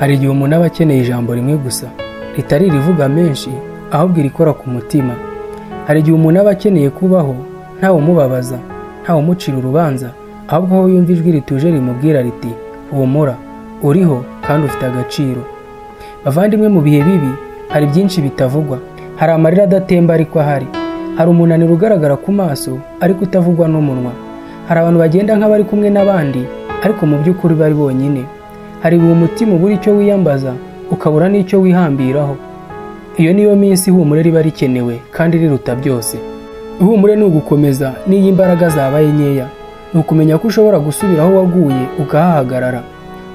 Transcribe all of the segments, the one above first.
Hari igihe umuntu aba akeneye ijambo rimwe gusa, ritari irivuga menshi, ahubwo irikora ku mutima. Hari igihe umuntu aba akeneye kubaho ntawe umubabaza, ntawe umucira urubanza, ahubwo aho yumva ijwi rituje rimubwira riti: "Humura, uriho kandi ufite agaciro." Bavandimwe, mu bihe bibi hari byinshi bitavugwa. Hari amarira adatemba ariko ahari. Hari umunaniro ugaragara ku maso ariko utavugwa n'umunwa. Hari abantu bagenda nk'abari kumwe n'abandi, ariko mu by'ukuri bari bonyine. Hari igihe umutima ubura icyo wiyambaza, ukabura n'icyo wihambiraho. Iyo niyo minsi ihumure riba rikenewe kandi riruta byose. Ihumure ni ugukomeza n'iyo imbaraga zabaye nkeya. Ni ukumenya ko ushobora gusubira aho waguye ukahahagarara.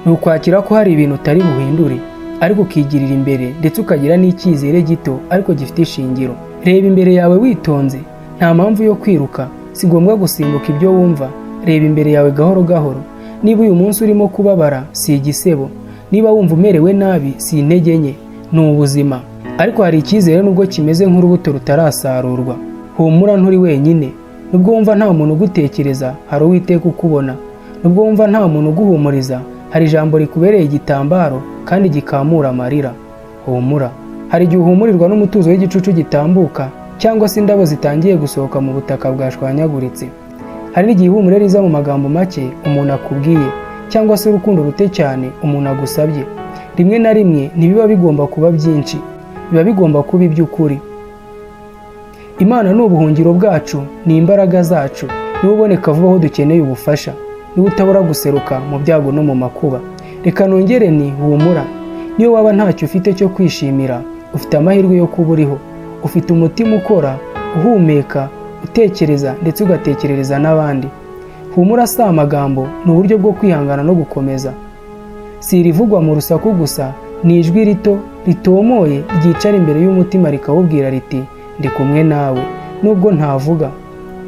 Ni ukwakira ko hari ibintu utari buhindure, ariko ukigirira imbere, ndetse ukagira n'icyizere gito ariko gifite ishingiro. Reba imbere yawe witonze. Nta mpamvu yo kwiruka, si ngombwa gusimbuka ibyo wumva. Reba imbere yawe gahoro gahoro. Niba uyu munsi urimo kubabara, si igisebo. Niba wumva umerewe nabi, si intege nke, ni ubuzima. Ariko hari icyizere, nubwo kimeze nk'urubuto rutarasarurwa. Humura, nturi wenyine. Nubwo wumva nta muntu ugutekereza, hari Uwiteka ukubona. Nubwo wumva nta muntu uguhumuriza, hari ijambo rikubereye igitambaro kandi gikamura amarira. Humura. Hari igihe uhumurirwa n'umutuzo w'igicucu gitambuka, cyangwa se indabo zitangiye gusohoka mu butaka bwashwanyaguritse. Hari n'igihe ihumure riza mu magambo make umuntu akubwiye, cyangwa se urukundo ruto cyane umuntu agusabye. Rimwe na rimwe ntibiba bigomba kuba byinshi, biba bigomba kuba iby'ukuri. Imana ni ubuhungiro bwacu, ni imbaraga zacu. Niwe uboneka vuba aho dukeneye ubufasha, niwe utabura guseruka mu byago no mu makuba. Reka nongere ni humura. Niyo waba ntacyo ufite cyo kwishimira, ufite amahirwe yo kuba uriho. Ufite umutima ukora, uhumeka, utekereza, ndetse ugatekerereza n'abandi. Humura si amagambo, ni uburyo bwo kwihangana no gukomeza. Si irivugwa mu rusaku gusa, ni ijwi rito ritomoye ryicara imbere y'umutima rikawubwira riti: "Ndi kumwe nawe nubwo ntavuga."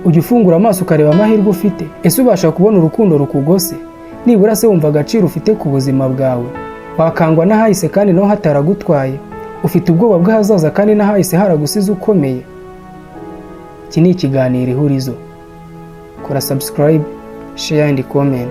Ujya ufungura amaso ukareba amahirwe ufite? Ese ubasha kubona urukundo rukugose? Nibura se wumva agaciro ufite ku buzima bwawe? Wakangwa n'ahahise kandi naho hataragutwaye? Ufite ubwoba bw'ahazaza kandi n'ahahise haragusize ukomeye? Iki ni ikiganiro Ihurizo. Kora subscribe, share and comment.